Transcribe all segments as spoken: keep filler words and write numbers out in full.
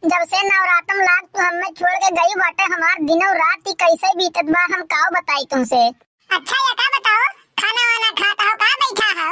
जब से नवरातम लाग तू हमें छोड़ के गई बाटे, हमार दिनों रात ही कैसे बीतत बा, हम काव बताई तुमसे। अच्छा, या का बताओ, खाना वाना खात हो का, बैठा हो?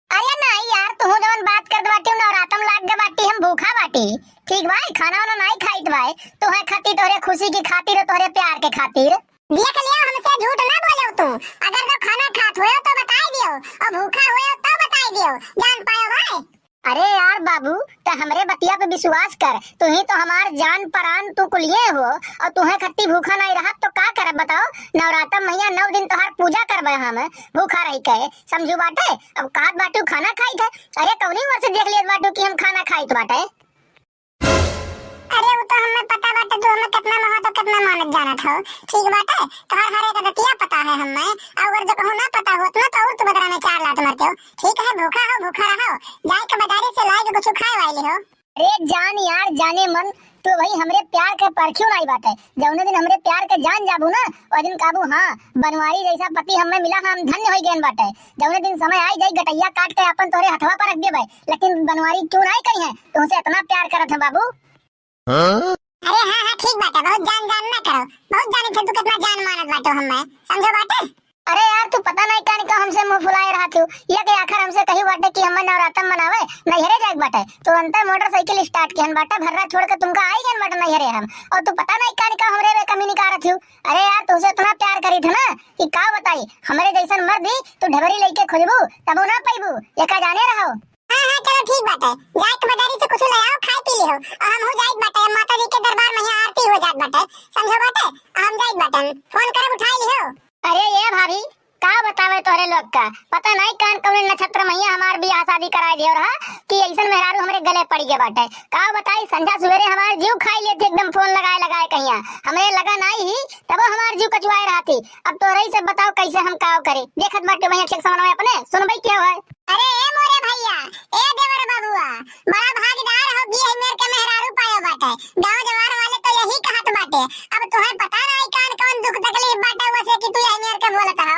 अरे नहीं यार, तू जवन बात करत बाटी, नवरातम लाग गए बाटी, हम भूखा बाटी, ठीक बा, खाना वाना नहीं खाइत बा, तोहरे खातिर, तोहरे खुशी की खातिर और तोहरे प्यार के खातिर। देख लियो, हमसे झूठ ना बोलो तू, अगर तो खाना खात हुए तो बताई दियो, और भूखा हुए तो बताई दियो, जान पायो भाई। अरे यार बाबू, त हमरे बतिया पे विश्वास कर, तू ही तो हमार जान परान तू कुलिये हो, और तुहे खत्ती भूखा नहीं रहत तो का करब बताओ? नवरातम मैया नौ दिन तोहार पूजा करबे हम, भूखा रही के, समझू बाटे? अब कहत बाटू खाना खाइत है, अरे कौनी उम्र से देख लियत बाटू कि हम खाना खाइत बाटे? अरे उ तो हमें पता बाटे, तू हमें कितना महा तो कितना मानत जानत हो, ठीक बाटे? तोहार हर एक रतिया पता है हमें, और अगर जो कहूँ ना पता होत ना तो और तू बदला में चार लात मारते हो। ठीक है, भूखा हो, भूखा रहो, जाए के बाजारे से लाए के कुछ खाए वाले हो। अरे जान यार, जाने मन, तू भाई हमरे प्यार के परखियो नहीं बाटे। जौने दिन हमरे प्यार के जान जाबू ना, ओ दिन काबू, हाँ, बनवारी जैसा पति हमें मिला, हम धन्य हो गए बाटे। जौने दिन समय आई जाई, गटैया काट के अपन तोरे हथवा पर रख देबे, लेकिन बनवारी क्यों नहीं कही है, तुमसे इतना प्यार करत है बाबू। अरे हाँ, हाँ, ठीक बाटे, बहुत जान, जान ना करो, बहुत जाने थे तू कितना जान मानत बाटो हमें, समझो बाटे? अरे यार, तू पता नहीं कान का हमसे मुंह फुलाए रहा तू, ये के आखिर हमसे कही बाटे कि हमें नवरातम मनावे, नैहरे जाए बाटे, तुरंते मोटरसाइकिल स्टार्ट किहन बाटे, भर्रा छोड़ के तुमका आई गन बाटे नैहरे हम, और तू पता नहीं कान का हमरे में कमी निकारत हूँ। अरे यार, तुमसे इतना प्यार करी थे ना कि का बताई, हमरे जैसन मर्द ही तू ढेबरी लेके खोजबू, तबो ना पैबू, ये का जाने रहो। हाँ, हाँ, चलो ठीक बाटे। जाए के बाजारी से कुछ ले आओ, खाए पी लिहो। और हम हो जाइत बाटे, माता जी के दरबार में यहाँ आरती हो जात बाटे। समझो बाटे? हम जाइत बाटे। फोन करब, उठाए लिहो। अरे ये भाभी, का बतावे तोहरे लोग का? पता नहीं कान कौन नक्षत्र में हमार बियाह शादी कराए दियो रहा कि ऐसन मेहरारू हमरे गले पड़ गए बाटे। का बताई, संझा सवेरे हमार जीव खाई लेती एकदम फोन लगाए लगाए कहिया। हमरे लगा नहीं ही, तबो हमार जीव कचुआए रहा थी। अब तोहरे ही सब बताओ कैसे हम काव करे। देखत बाटे वहीं अक्षर समन्वय अपने, सुनबई क्या हुआ है? अरे ए मोरे भैया, ए देवर बबुआ, बड़ा भागीदार हो कि यही मेर के मेहरारू पायो बाटे। गांव जवार वाले तो यही कहत बाटे। अब तुहे पता नहीं कान कौन दुख तकलीफ बाटे वसे कि तू यही मेर के बोलत हो।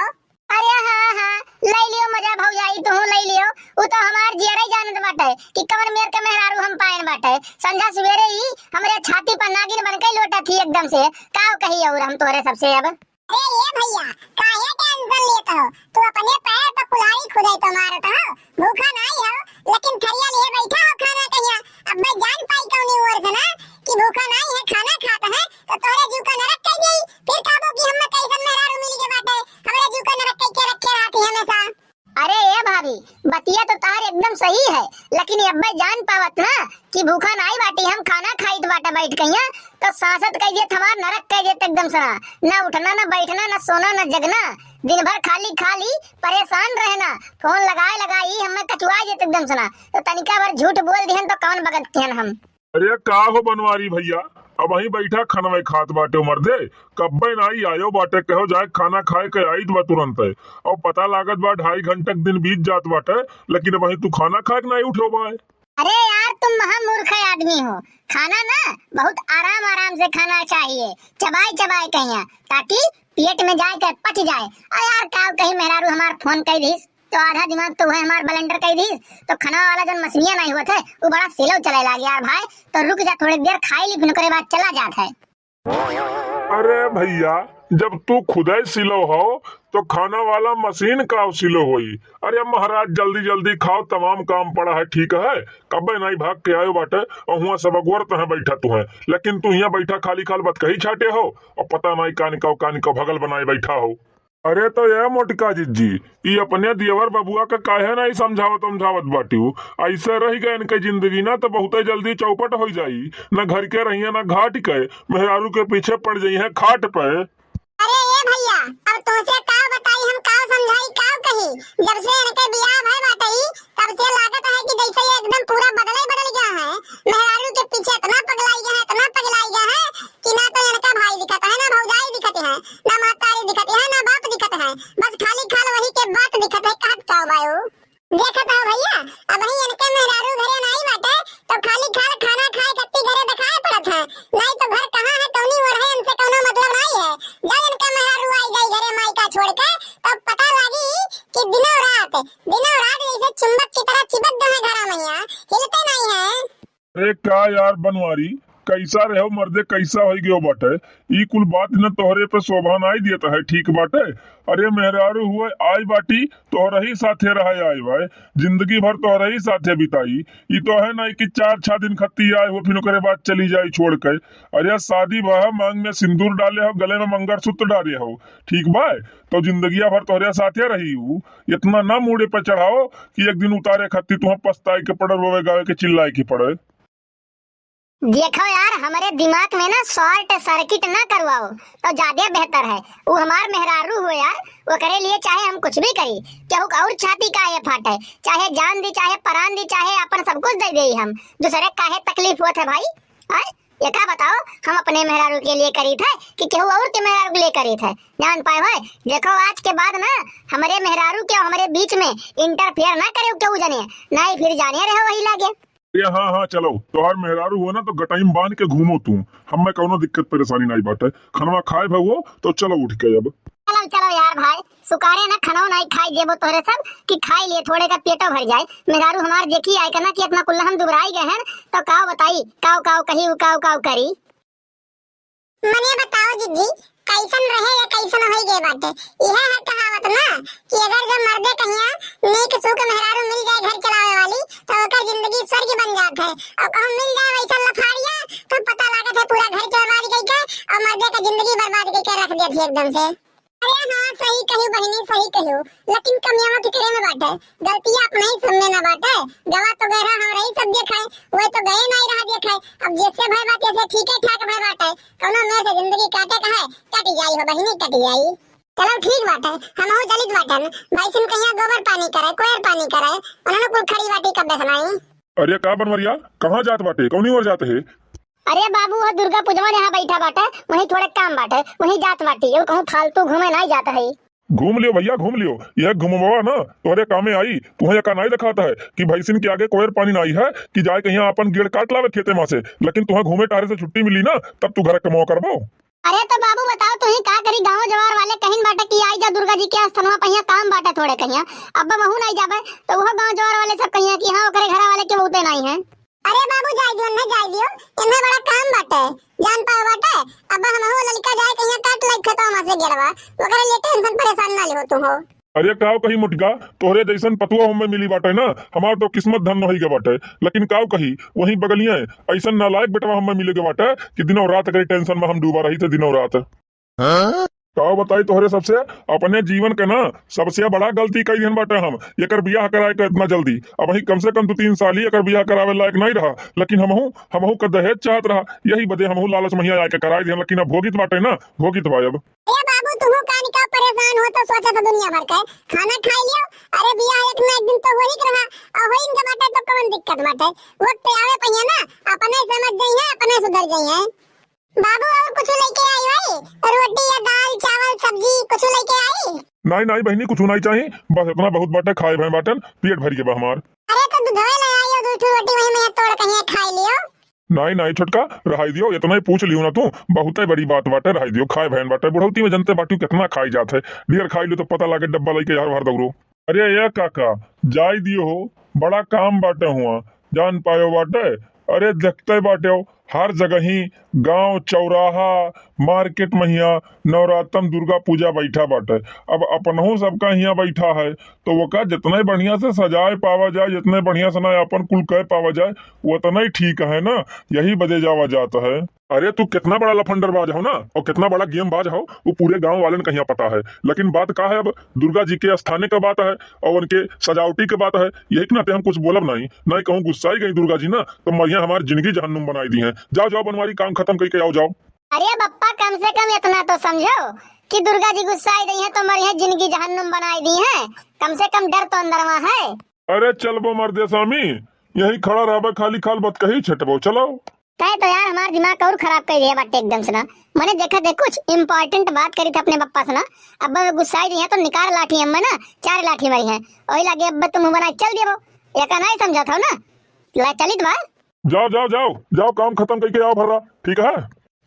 अरे हाँ, हाँ, लई लियो मजा भौजाई, तू लई लियो। उ तो हमार जियरे जानत बाटे कि कवन मेर के मेहरारू हम पायन बाटे। संझा सवेरे ही हमरे छाती पर नागिन बन के लोटा थी एकदम से। का कही और हम तोरे सबसे अब। अरे ये भैया, काहे टेंशन लेत हो? तू अपने पैर पर कुल्हाड़ी खुदे तो मारत हो, भूखा नाई हो, लेकिन थरिया लिए बैठा हो खाना कहिया। अब मैं जान पाई कौनी ओर से ना कि भूखा नाई है, खाना खात है, तो तोरे जीव का नरक कह गई। फिर कहबो कि हमें कैसन मेहरारू मिल के बाटे, हमारे जीव का नरक कह के रखे रहती हमेशा। अरे ए भाभी, बतिया तो तार एकदम सही है, लेकिन अब्बे जान पावत ना कि भूखा नाई बाटी हम, खाना खाइत बाटे बैठ कहिया, तो सांसत कह देत हमार नरक कह देत एकदम सना, ना उठना, ना बैठना, ना सोना, ना जगना, दिन भर खाली खाली परेशान रहना, फोन लगाए लगाए ही हमें कचुआ देत एकदम सना, तो तनिका भर झूठ बोल दिहन तो कौन बगत किहन हम। अरे का हो बनवारी भैया, अबहीं बैठा खनवे खात बाटे मर्दे, कब्बे नाई आयो बाटे, कहो जाए खाना खाए के आइत बा तुरंत है। और पता लागत बा ढाई घंटा के दिन बीत जात बाटे, लेकिन अबहीं तू खाना खाए के नाई उठो बा। अरे यार, तुम महामूर्ख आदमी हो, खाना ना बहुत आराम आराम से खाना चाहिए, चबाए चबाए कहिया, ताकि पेट में जाए के पच जाए। अरे यार, का कहीं मेहरारू हमार फोन कई दीस, तो आधा दिमाग तो वह हमार ब्लेंडर कई दीस, तो खनवा वाला जौन मशीनिया नहीं होत है, वो बड़ा स्लो चले लाग यार भाई। तो रुक जा, थोड़ी देर खाई ली, फिर ओकरे बाद चला जात है। अरे भैया, जब तू खुदे स्लो हो, तो खाना वाला मशीन का स्लो होई? अरे महाराज, जल्दी जल्दी खाओ, तमाम काम पड़ा है, ठीक है? कब्बे नहीं भाग के आयो बाटे, और हुआ सब अगवर तो है बैठा तू है, लेकिन तू यहाँ बैठा खाली खाल बतकही छाटे हो, और पता नहीं कान का, कान का भगल बनाए बैठा हो। अरे तो ये मोटका जिज्जी, ई अपने दियवर बबुआ का काहे नहीं समझावत समझावत बाटियो? ऐसे रह गए इनके जिंदगी ना तो बहुते जल्दी चौपट हो जाई, न घर के रहिए न घाट के, मेहरारू के पीछे पड़ जाई है खाट पे। अरे ए भैया, अब तुमसे का बताई, हम का समझाई, का कही? जब से इनके बियाह भय बाटई, तब से लागत है कि जैसे ये एकदम पूरा बदले बदल गया है। मेहरारू के पीछे इतना पगलाई गया है, इतना पगलाई गया है कि ना तो इनका भाई दिखत है, ना भौजाई दिखत है, ना महतारी दिखत है, ना बाप दिखत है, बस खाली खाल वही के बात दिखत है। कहत का बायो? देखत हो भैया, अबही इनके मेहरारू घरे नाई बाटे, तो खाली खाल खाना खाए कत्ती घरे दिखाए पड़त है, नहीं तो घर कहाँ है, कौनी ओर है, इनसे कौनो मतलब नाई है। जा इनके मेहरारू आई जाई घरे माई का छोड़ के, तब पता लागी कि दिनों रात, दिनों रात जैसे चुंबक की तरह चिपक गए हैं घरा में, यहाँ हिलते नहीं है। अरे का यार बनवारी, कैसा रहो मर्दे, कैसा होइ गयो बाटे? ई कुल बात न तोहरे पे शोभा नाई दियत है, ठीक बाटे? अरे मेहरारू हुए आई बाटी, तोहरही साथे रहे आई बाय, जिंदगी भर तोहरही साथे बिताई। ई तो है नाई कि चार छह दिन खत्ती आए हो, फिर ओकरे बाद चली जाई छोड़ के। अरे शादी भा, मांग में सिंदूर डाले हो, गले में मंगलसूत्र डाले हो, ठीक बाय? तो जिंदगिया भर तोहरे साथे रही हूँ। इतना ना मूड़े पे चढ़ाओ कि एक दिन उतारे खत्ती तुहाँ पछताए के पड़े, रोवे गावे के, चिल्लाए के पड़े। देखो यार, हमरे दिमाग में ना short circuit ना करवाओ, तो ज्यादा बेहतर है। उ हमार मेहरारू हो यार, ओकरे लिए चाहे हम कुछ भी करी, केहू के और छाती काहे फाटे, चाहे जान दी, चाहे परान दी, चाहे अपन सब कुछ दे देई हम, दूसरे काहे तकलीफ होत है भाई? आय, ये का बताओ, हम अपने मेहरारू के लिए करी थे कि केहू और के मेहरारू के लिए करी थे? जान पाए होए, देखो आज के बाद ना हमरे मेहरारू के और हमरे बीच में interfere ना करे केहू जने, नहीं फिर जाने रहो वही लागे। ए हाँ, हाँ, चलो, तोहार मेहरारू हो ना तो गटाई में बांध के घूमो तू, हमें कौनो दिक्कत परेशानी नाई बाटे। खनवा खाए भवो तो चलो उठ के अब। चलो, चलो यार भाई, सुकारे ना खनवा नाई खाई देबो तोहरे सब कि खाई लिए थोड़े का पेटो भर जाए। मेहरारू हमार देखी आए के ना कि इतना कुल्ला हम दुबराई गए हैं, तो काव बताई, काव काव कही, उ काव काव करी। मने बताओ जिज्जी, कैसन रहे या कैसन होई गए बाटे? इहे है कहावत ना कि अगर जब मर्दे कहिया नीक सूख मेहरारू मिल जाए घर चलावे वाली, तो ओकर जिंदगी स्वर्ग बन जात है। और कहूँ मिल जाए वैसन लफारिया, तो पता लागत है पूरा घर के बर्बाद कई के और मर्दे का जिंदगी बर्बाद कई के रख देत है एकदम से। अरे हाँ, सही कहियो बहिनी, सही कहियो, लेकिन कमियावा केकरे में बाटे? गलतिया अपने ही सब में ना बाटे। गवा तो गए रहा, हमरा ही सब देखाए, वही तो गए नाई रहा देखाए। अब जैसे भय बात ऐसे ठीके ठाक भय बाटे, कौनो में से जिंदगी काटे का है, कट जाई हो बहिनी, कट जाई। चलो ठीक बाटे, हमहू चलित बाटन, भाई सुन कहिया गोबर पानी करे, कोयर पानी करे, उन्होंने कुल खड़ी बाटी कब सुनाई। अरे का बनवरिया, कहाँ जात बाटे, कौनी ओर जात है? अरे बाबू, वो दुर्गा पूजवा यहाँ बैठा बाटे, वहीं थोड़े काम बाटे, वहीं जात बाटी, और कहूँ फालतू घूमे नाई जात है। घूम लियो भैया, घूम लियो, यह घूमवा ना तोहरे कामे आई। तुहे एका नाई देखात है कि भैंसिन के आगे कोयर पानी नाई है कि जाए कहिया अपन गेड़ काट लावे खेते मा से, लेकिन तुहे घूमे टहरे से छुट्टी मिली ना, तब तू घर कमवा करबो। अरे तो बाबू बताओ, तुही का करी, गाँव जवार वाले कहिन बाटे कि आई जा दुर्गा जी के स्थानवा पहिया काम बाटे थोड़े कहिया, अब महू नाई जाबे, तो वो गाँव जवार वाले सब कहिया कि हाँ ओकरे घरा वाले के बहुते नाई है। अरे बाबू, जाए दियो, ना जाए दियो, इन्हें बड़ा काम बाटे, जान पाओ बाटे, अब हम हो लड़का जाए कहिया काट लाइक खेतवा मा से गेड़वा, ओकरे लिए टेंशन परेशान ना लिहो तू हो। अरे काव कही मोटका, तोहरे जैसन पतुआ हमें मिली बाटे ना, हमार तो किस्मत धन्य होई गए बाटे। लेकिन काव कही, वहीं बगलिए ऐसन नालायक बेटवा हमें मिले गए बाटे कि दिनों रात एकरे टेंशन में हम डूबा रही थे दिनों रात। हाँ? का बताई तोहरे सबसे, अपने जीवन के ना सबसे बड़ा गलती कई दिहन बाटे हम। एकर बियाह कराए के इतना जल्दी, अबहीं कम से कम दो तीन साल ही एकर बियाह करावे लायक नहीं रहा, लेकिन हमहू, हमहू का दहेज चाहत रहा, यही बदे हमहू लालच महिया आए के कराए दिहन, लेकिन अब भोगित बाटे ना, भोगित बा अब। ए बाबू, तुहू कान का परेशान हो तो सोचा था दुनिया भर के। खाना खाई लियो, अरे बियाह एक ना एक दिन तो वही के रहा, और वही के बाटे तो कौन दिक्कत बाटे? वक्त आवे पहिया ना, अपने समझ जाई है, अपने सुधर जाई है। बाबू, और कुछ लेके आई भाई? रोटी या दाल, चावल, सब्जी कुछ लेके आई? नाई, नाई बहिनी, कुछ नाई चाही, बस इतना बहुत बाटे, खाए भय बाटन, पेट भर के बा हमार। अरे तो दूधवे ले आई, दो ठो रोटी वही में तोड़ कहीं खाई लियो। नाई, नाई छोटका, रहाई दियो, इतना ही पूछ लियो ना तू, बहुते बड़ी बात बाटे, रहाई दियो, खाए भयन बाटे, बुढ़ौती में जनते बाटू कितना खाई जात है, ढेर खाई लियो तो पता लागे डब्बा लेके यार भर दौड़ो। अरे ए काका, जाई दियो हो, बड़ा काम बाटे हुआ, जान पायो बाटे। अरे देखते बाटे हो, हर जगह ही गांव, चौराहा, मार्केट महिया नवरातन दुर्गा पूजा बैठा बाटे। अब अपनहू सबका हिया बैठा है, तो वका जितने बढ़िया से सजाए पावा जाए, जितने बढ़िया से ना अपन कुल कह पावा जाए, उतना ही ठीक है ना, यही बदे जावा जात है। अरे तू कितना बड़ा लफंडरबाज हो ना, और कितना बड़ा गेमबाज हो, वो पूरे गांव वालन कहिया पता है। लेकिन बात का है, अब दुर्गा जी के स्थाने का बात है और उनके सजावटी के बात है, यही के नाते हम कुछ बोलब नहीं, नहीं कहूँ गुस्साई गई दुर्गा जी ना, तो मरिया हमार जिंदगी जहन्नुम बनाई दी है। जाओ, जाओ बनवारी, काम खत्म करके आओ, जाओ। अरे बप्पा, कम से कम इतना तो समझो कि दुर्गा जी गुस्साई दी है तो मरिया जिंदगी जहन्नुम बनाई दी है, कम से कम डर तो अंदर में है। अरे चलबो मर्दे स्वामी, यही खड़ा रहबे, खाली खाल बतकही छेटबो, चलो। तय तो यार हमार दिमाग और खराब कर दिया बाटे एकदम से ना। मने देखा थे कुछ important बात करी थे अपने पप्पा से ना, अब गुस्साई दिए तो निकाल लाठी हम ना, चार लाठी मारी है। ओही लागे अब तुम बना चल दियो, एका नहीं समझा था ना, ला चलित बा। जाओ, जाओ, जाओ, जाओ, काम खत्म करके आओ भर्रा, ठीक है?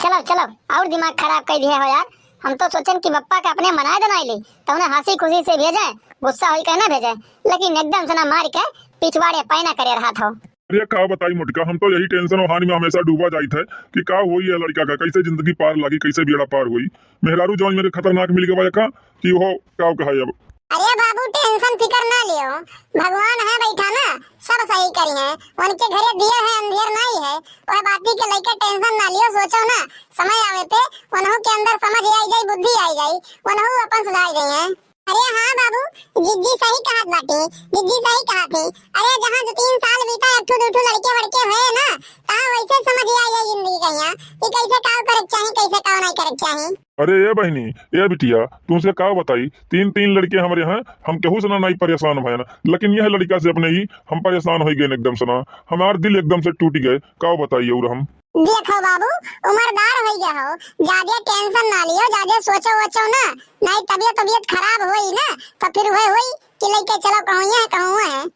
चलो, चलो, और दिमाग खराब कर दिया हो यार। हम तो सोचन कि पप्पा का अपने मना देना ले, तो उन्हें हंसी खुशी से भेजे, गुस्सा होई के ना भेजे, लेकिन एकदम से ना मार के पिछवाड़े पैना करे रहा था। अरे का बताई मोटका, हम तो यही टेंशन ओहानी में हमेशा डूबा जाइत है कि का होई ये लड़का का, कैसे जिंदगी पार लागी, कैसे बेड़ा पार होई। मेहरारू जौन मेरे खतरनाक मिल गवा का कि वो का कहा अब। अरे बाबू, टेंशन फिकर ना लियो, भगवान है बैठा ना, सब सही करी है। उनके घरे दिया है, अंधेर नहीं है। वह बाती के लेके टेंशन ना लियो, सोचो ना, समय आवे पे उनहू के अंदर समझ आई जाई, बुद्धि आई जाई, उनहू अपन सुधार जाई है। अरे हाँ बाबू, जिज्जी सही कहत बाटी, जिज्जी सही कहत ही। अरे जहाँ दो तीन साल बीता, एक ठो दू ठो लड़के वड़के हुए ना, तहाँ वैसे समझ आई जाई जिंदगी कहिया कि कैसे काव करे के चाही, कैसे काव नहीं करे के चाही। अरे ए बहिनी, ए बिटिया, तुमसे का बताई, तीन तीन लड़के हमरे हैं, हम केहू से ना नहीं परेशान भयन, लेकिन यह लड़का से अपने ही हम परेशान हो गए एकदम से ना, हमार दिल एकदम से टूट गए। का बताई और हम। देखो बाबू, उमरदार हो गया हो, ज्यादा टेंशन ना लियो, ज्यादा सोचो वोचो ना, नहीं तबियत तबियत खराब होई ना, तो फिर वह होई कि लेके चलो कहूँ है कहूँ है।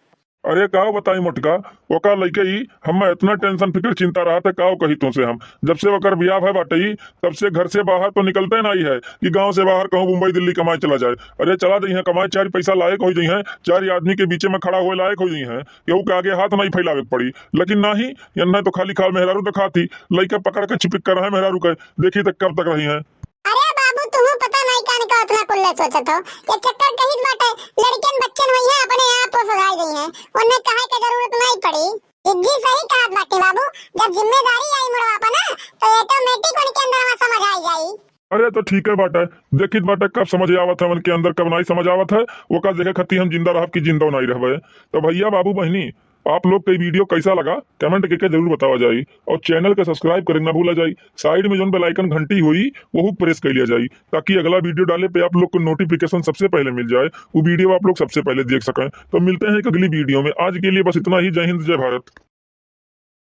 अरे का बताई मोटका, ओका लइके ही हमें इतना टेंशन फिक्र चिंता रहत है, का कही तुमसे हम। जब से ओकर बियाह भय बाटे ही, तब से घर से बाहर तो निकलते नहीं है कि गांव से बाहर कहूँ मुंबई दिल्ली कमाए चला जाए। अरे चला जइहें कमाए, चार पैसा लायक हो जइहें, चार आदमी के बीचे में खड़ा होए लायक हो जइहें, केहू के आगे हाथ नहीं फैलावे के पड़ी। लेकिन नहीं, यन्ने तो खाली खाल मेहरारू दिखाती, लइका पकड़ के चिपिक कर रहे मेहरारू के, देखी तक कब तक रही हैं। अरे बाबू, तुहू पता नहीं कान का उतना कुल्ले सोचत हो। ये चक्कर कहित बाटे, लड़कन बच्चन होई हैं, अपने आप वो सुधार गई हैं, उन्हें कहे के जरूरत नहीं पड़ी। जिज्जी सही कहत बाटे बाबू, जब जिम्मेदारी आई मुड़वा पर ना, तो automatic उनके अंदर में समझ आई जाई। अरे तो ठीक है बाटे, देखित बाटे कब समझ आवत है उनके अंदर, कब नहीं समझ आवत है, ओका देखे खातिर हम जिंदा रहब कि जिंदा नहीं रहबे। तो भैया बाबू बहिनी, आप लोग के वीडियो कैसा लगा, कमेंट करके जरूर बतावा जाई और चैनल के सब्सक्राइब करे ना भूला जाई। साइड में जौन बेल आइकन घंटी होई, वहू प्रेस कर लिया जाई, ताकि अगला वीडियो डाले पे आप लोग को नोटिफिकेशन सबसे पहले मिल जाए, वो वीडियो आप लोग सबसे पहले देख सकें। तो मिलते हैं एक अगली वीडियो में, आज के लिए बस इतना ही। जय हिंद, जय भारत।